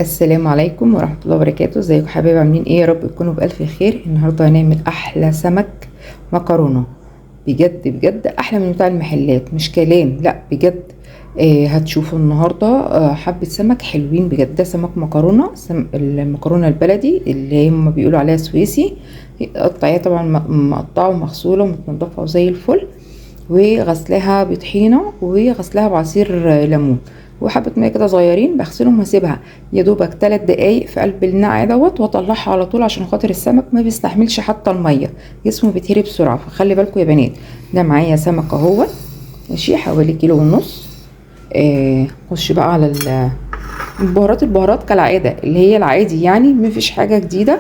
السلام عليكم ورحمة الله وبركاته. ازيكم حبايبي؟ عاملين ايه؟ يا رب تكونوا بألف خير. النهارده هنعمل احلى سمك مكرونة، بجد بجد احلى من بتاع المحلات، مش كلام، لا بجد. هتشوفوا النهارده حبة سمك حلوين بجد. ده سمك مكرونة، المكرونة البلدي اللي هم بيقولوا عليها سويسي، قطعيها طبعا مقطعة ومغسولة ومتنضفة وزي الفل، وغسلاها بطحينة وغسلاها بعصير ليمون وحبة مية كده صغيرين، بغسلهم واسيبها يا دوبك 3 دقايق في قلب النقع دوت، واطلعها على طول عشان خاطر السمك ما بيستحملش حتى المية، جسمه بيتهري بسرعة. فخلي بالكم يا بنات. ده معايا سمك اهوت ماشي، حوالي 1.5 كيلو. خش بقى على البهارات. البهارات كالعادة اللي هي العادي، يعني مفيش حاجة جديدة،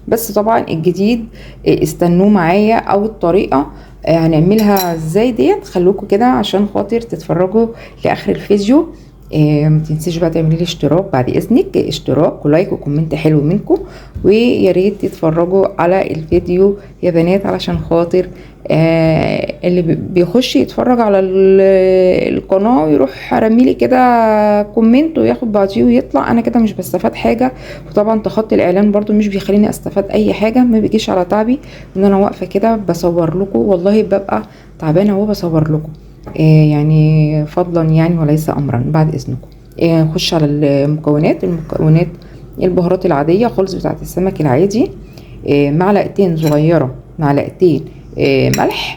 بس طبعا الجديد استنوه معايا او الطريقة هنعملها ازاي ديت، خلوكوا كده عشان خاطر تتفرجوا لاخر الفيديو. ما تنسيش بقى تعملي لي اشتراك بعد اذنك، اشتراك و like و comment حلو منكم، ويا ريت تتفرجوا على الفيديو يا بنات علشان خاطر اللي بيخش يتفرج على القناة ويروح رميلي كده comment وياخد بعضيه ويطلع، انا كده مش بستفاد حاجة. وطبعا تخطي الاعلان برضو مش بيخليني استفاد اي حاجة، ما بيجيش على تعبي ان انا واقفة كده بصور لكم، والله ببقى تعبانة وبصور لكم، يعني فضلا يعني وليس امرا بعد اذنكم. نخش على المكونات. المكونات البهارات العادية خالص بتاعت السمك العادي، معلقتين صغيرة، معلقتين ملح،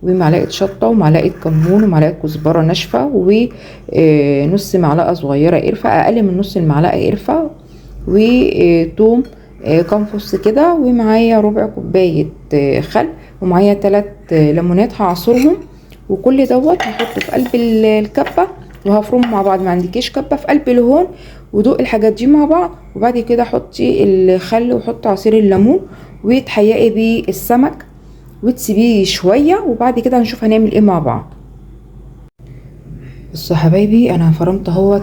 ومعلقة شطة، ومعلقة كمون، ومعلقة كزبرة ناشفة، ونص معلقة صغيرة قرفة، أقل من نص المعلقة قرفة، وتوم كام فص كده، ومعايا ربع كوباية خل، ومعايا 3 ليمونات هعصرهم، وكل دوت هحطه في قلب الكبة وهفرمه مع بعض. ما عندكيش كبة، في قلب الهون ودوق الحاجات دي مع بعض، وبعد كده حطي الخل وحطي عصير الليمون وتحيقي بيه السمك وتسيبيه شوية، وبعد كده هنشوف هنعمل ايه مع بعض. بصوا يا حبايبي، انا فرمت اهوت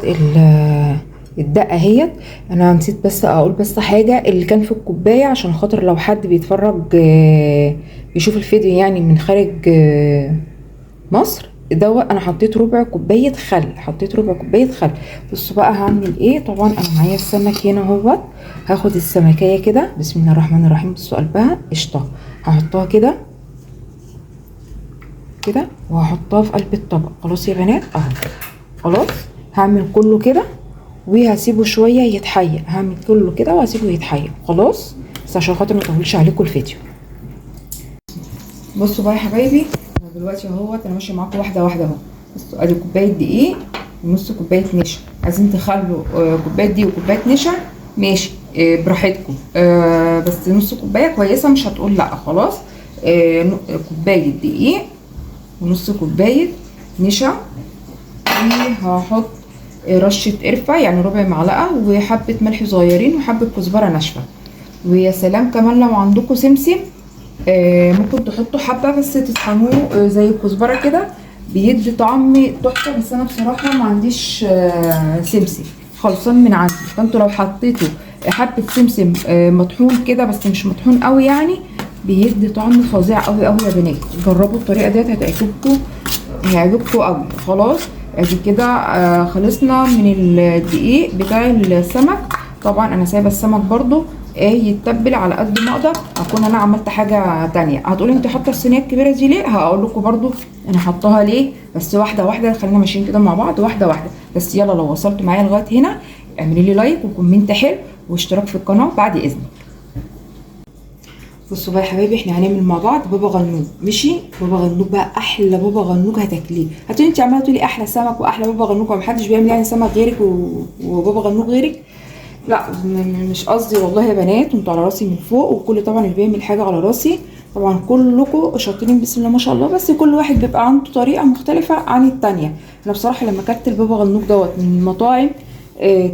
الدقة اهيت. انا نسيت بس اقول بس حاجة اللي كان في الكوباية، عشان خاطر لو حد بيتفرج بيشوف الفيديو يعني من خارج مصر دوت، انا حطيت ربع كوباية خل، حطيت ربع كوباية خل. بصوا بقى هعمل ايه. طبعا انا معايا السمك هنا اهوت، هاخد السمكيه كده، بسم الله الرحمن الرحيم. بصوا قلبها قشطه، هحطها كده كده وهحطها في قلب الطبق. خلاص يا بنات اهو، خلاص هعمل كله كده وهسيبه شوية يتحيق، هعمل كله كده وهسيبه يتحيق خلاص، بس عشان خاطر ما اطولش عليكم الفيديو. بصوا بقى يا حبايبي، دلوقتي اهوت انا ماشية معاكم واحدة واحدة اهو. بصوا ادي كوباية دقيق ونص كوباية نشا، عايزين تخلوا كوباية دقيق وكوبايه نشا ماشي، براحتكم، بس نص كوباية كويسة مش هتقول لا. خلاص كوباية دقيق ونص كوباية نشا، وهحط رشه قرفه يعني ربع معلقه، وحبه ملح صغيرين، وحبه كزبره ناشفة. ويا سلام كمان لو عندكم سمسم ممكن تحطوا حبه بس تطحنوه زي الكزبره كده، بيدي طعم تحفة. بس انا بصراحة ما عنديش سمسم خلصان من عندي، فانتوا لو حطيتوا حبه سمسم مطحون كده، بس مش مطحون قوي يعني، بيدي طعم فظيع قوي قوي يا بنات. جربوا الطريقة ديت هتعجبكم، هيعجبكم قوي. خلاص ادي كده خلصنا من الدقيق بتاع السمك. طبعا انا سايبه السمك برضو يتبل على قد ما اقدر، اكون انا عملت حاجة تانية. هتقولي انت حاطه الصينية الكبيرة دي ليه؟ هقول لكم برضو انا حطاها ليه، بس واحدة واحدة، خلينا ماشيين كده مع بعض واحدة واحدة. بس يلا لو وصلتوا معايا لغاية هنا اعملي لي like و comment حلو واشتراك في القناة بعد اذنك. بصوا بقى يا حبايبي، احنا هنعمل مع بعض بابا غنوج. ماشي، بابا غنوج بقى احلى بابا غنوج هتاكليه. هتقولي انت عماله تقولي احلى سمك واحلى بابا غنوج ومحدش بيعمل يعني سمك غيرك وبابا غنوج غيرك. لا مش قصدي والله يا بنات، انتوا على راسي من فوق، وكل طبعا اللي بيعمل حاجة على راسي، طبعا كلكم شاطرين بسم الله ما شاء الله، بس كل واحد بيبقى عنده طريقه مختلفة عن التانية. انا بصراحة لما اكلت البابا غنوج دوت من مطاعم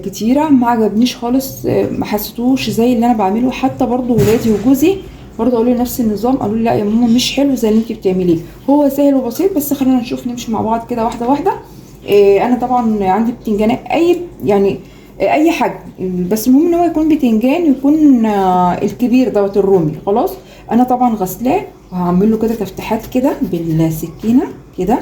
كتيرة ما عجبنيش خالص، ما حسيتوش زي اللي انا بعمله. حتى برضو ولادي وجوزي برضو قالوا لي نفس النظام، قالوا لي لا يا ماما مش حلو زي اللي انت بتعمليه، هو سهل وبسيط، بس خلينا نشوف نمشي مع بعض كده واحدة واحدة. انا طبعا عندي بتنجان اي يعني اي حاجة، بس المهم ان هو يكون بتنجان، يكون الكبير دوت الرومي. خلاص انا طبعا غسلاه وهعمل له كده تفتحات كده بالسكينة كده،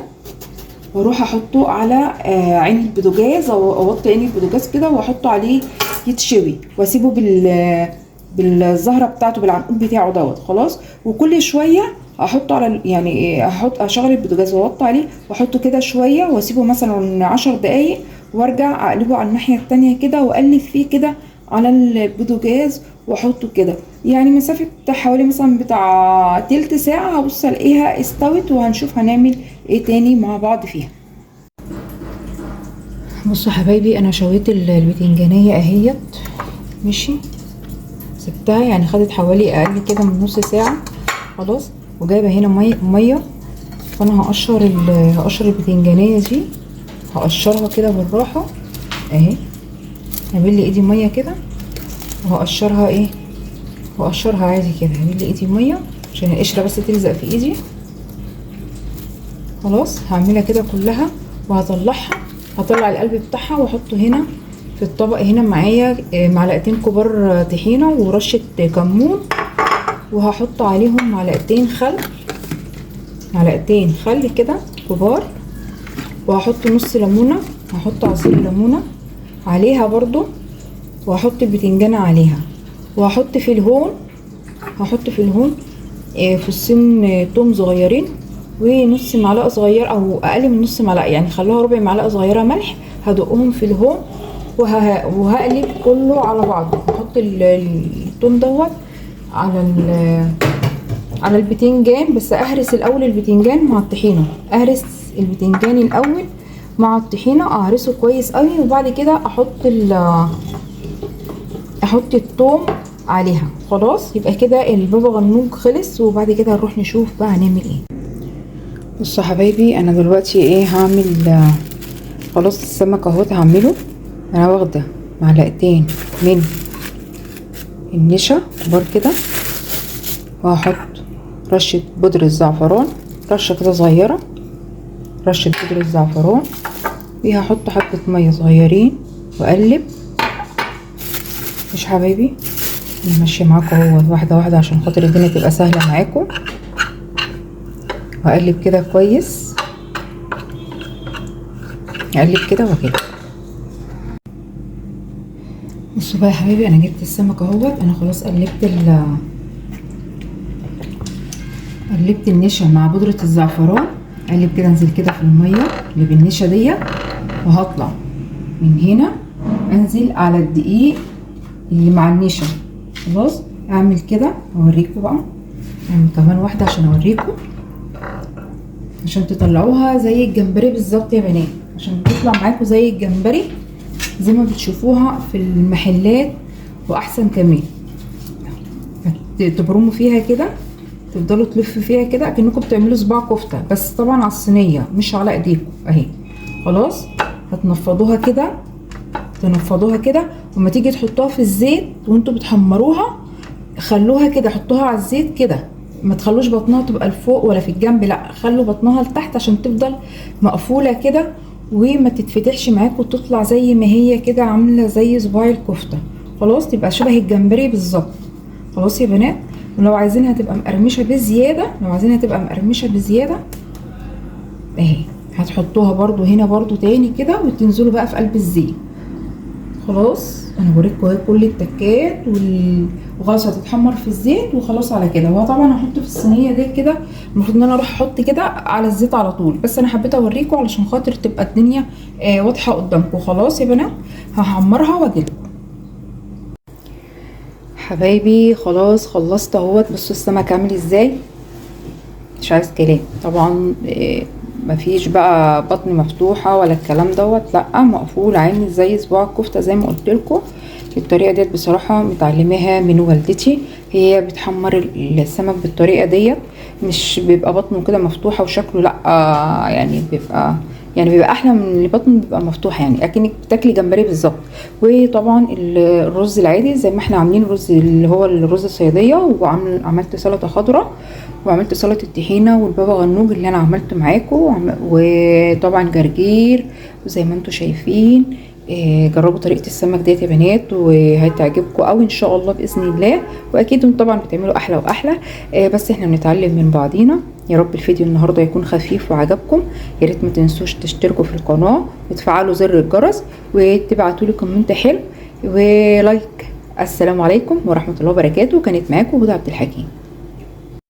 واروح احطه على عين البوتاجاز، او اوطي عين البوتاجاز كده واحطه عليه يتشوي، واسيبه بالزهره بتاعته بالعنقود بتاعه دوت. خلاص، وكل شوية احطه على يعني احط اشغل البوتاجاز واوطي عليه واحطه كده شوية، واسيبه مثلا 10 دقايق، وارجع اقلبه على الناحية التانية كده، واقلب فيه كده على البوتاجاز واحطه كده، يعني مسافة حوالي مثلا بتاع تلت ساعة. هبص الاقيها استوت، وهنشوف هنعمل ايه تاني مع بعض فيها. بصوا حبايبي، انا شويت البتنجانيه اهيت، ماشي، سبتها يعني خدت حوالي اقل كده من نص ساعة. خلاص، وجايبه هنا مية، فانا هقشر البتنجانيه دي، هقشرها كده بالراحة اهي، هبل لي ايدي مية كده وهقشرها ايه، وهقشرها عادي كده، هبل لي ايدي مية عشان القشرة بس تلزق في ايدي. خلاص، هعملها كده كلها وهطلعها، هطلع القلب بتاعها واحطه هنا في الطبق. هنا معايا معلقتين كبار طحينه ورشه كمون، وهحط عليهم معلقتين خل، معلقتين خل كده كبار، وهحط نص ليمونه، هحط عصير ليمونه عليها برضو، وهحط البتنجانه عليها، وهحط في الهون، هحط في الهون فصين توم صغيرين، ونص معلقه صغيرة او اقل من نص معلقه، يعني خلوها ربع معلقه صغيرة ملح، هدقهم في الهون وهقلب كله على بعضه. هحط التوم دوت على البتنجان، بس اهرس الاول البتنجان مع الطحينه، اهرس البتنجان الاول مع الطحينه، اهرسه كويس قوي، وبعد كده احط التوم عليها. خلاص، يبقى كده البابا غنوج خلص، وبعد كده هنروح نشوف بقى هنعمل ايه. بصوا حبايبي، انا دلوقتي ايه هعمل، خلاص السمك اهوت هعمله. انا واخده معلقتين من النشا كبار كده، وهحط رشه بودره زعفران، رشه كده صغيرة، رشه بودره زعفران، وهحط حبه مية صغيرين واقلب. مش حبايبي، انا ماشية معاكم اهو واحدة واحدة عشان خاطر الدنيا تبقى سهلة معاكم. واقلب كده كويس، اقلب كده وكده. بصوا بقى يا حبايبي، انا جبت السمك اهوت، انا خلاص قلبت النشا مع بودرة الزعفران. اقلب كده، انزل كده في المية اللي بالنشا دي، وهطلع من هنا انزل على الدقيق اللي مع النشا. خلاص، اعمل كده اوريكم بقى، اعمل كمان واحدة عشان اوريكم، عشان تطلعوها زي الجمبري بالظبط يا بنات، عشان تطلع معاكم زي الجمبري زي ما بتشوفوها في المحلات واحسن كمان. تبرموا فيها كده، تفضلوا تلفوا فيها كده اكنكم بتعملوا صباع كفته، بس طبعا على الصينية مش على ايديكم اهي. خلاص، هتنفضوها كده، تنفضوها كده، وما تيجي تحطوها في الزيت وانتوا بتحمروها خلوها كده، حطوها على الزيت كده، ما تخلوش بطنها تبقى لفوق ولا في الجنب، لا خلوا بطنها لتحت عشان تفضل مقفولة كده وما تتفتحش معاكم، وتطلع زي ما هي كده عامله زي صباع الكفتة. خلاص، تبقى شبه الجمبري بالظبط. خلاص يا بنات، ولو عايزينها تبقى مقرمشه بزيادة، لو عايزينها تبقى مقرمشه بزيادة اهي، هتحطوها برضو هنا برضو تاني كده، وتنزلوا بقى في قلب الزيت. خلاص، انا بوريكم اهي كل التكات وخلاص هتتحمر في الزيت وخلاص على كده. وطبعا هحط في الصينية دي كده، المفروض ان انا اروح احط كده على الزيت على طول، بس انا حبيت اوريكم علشان خاطر تبقى الدنيا واضحة قدامكم. خلاص يا بنات، هحمرها واجيلكم حبايبي. خلاص خلصت اهوت. بصوا السمك عامل ازاي، مش عايز كلام طبعا، مفيش بقى بطن مفتوحة ولا الكلام دوت، لا مقفول عامل زي صباع الكفتة زي ما قلت لكم. الطريقة ديت بصراحة متعلماها من والدتي، هي بتحمر السمك بالطريقة ديت، مش بيبقى بطنه كده مفتوحة وشكله لا، يعني بيبقى احلى من اللي بطنه بيبقى مفتوح، يعني اكنك بتاكلي جمبري بالظبط. وطبعا الرز العادي زي ما احنا عاملين الرز اللي هو الرز الصياديه، وعملت سلطة خضراء، وعملت سلطة الطحينه والبابا غنوج اللي انا عملته معاكم، وطبعا جرجير. وزي ما انتم شايفين جربوا طريقه السمك ديت يا بنات وهتعجبكم قوي ان شاء الله باذن الله، واكيد انتم طبعا بتعملوا احلى واحلى، بس احنا بنتعلم من بعضينا. يا رب الفيديو النهارده يكون خفيف وعجبكم. يا ريت ما تنسوش تشتركوا في القناة وتفعلوا زر الجرس وتبعتوا لي comment حلو. و like. السلام عليكم ورحمة الله وبركاته. كانت معاكم هدى عبد الحكيم.